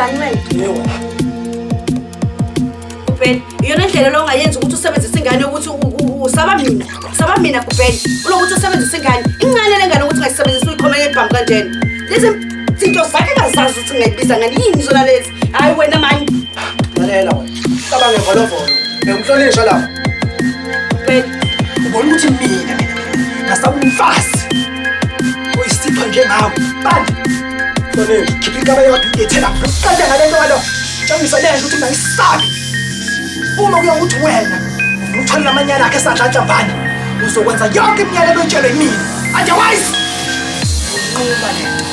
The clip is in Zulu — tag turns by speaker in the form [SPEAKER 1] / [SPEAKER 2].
[SPEAKER 1] Ungubani wena?
[SPEAKER 2] Yebo.
[SPEAKER 1] Gubheni, iyona ndlela lo ongayenza ukuthi usebenzise ingane ukuthi usaba mina. Usaba mina Gubheni. Ulokuthi usebenzise ingane. Incane le ngane ukuthi ungayisebenzisa uyikhomele ebhamu kanjena. Lezi zinto zakhe engazazi ukuthi ngingayibiza ngani yini zona lezi. Hayi wena mani.
[SPEAKER 2] Lalela wena. Cabanga ngevolovolo. Bengikuhlolisha lapha.
[SPEAKER 1] Gubheni.
[SPEAKER 2] Ubona ukuthi mina mina ngasaba umfazi. Oyisithwa njengawe. Bani? Hlonishwa. Khipha inkaba yakho uyethela. Qeda ngale nto kalo. Tshengisa le nto ukuthi mina ngisabi. Uma kuya ukuthi wena ufuna ukuthola amanyala akhe esadlanhlambana, uzokwenza yonke imiyalelo oyitshelwe yimina. Otherwise, nquma le nto.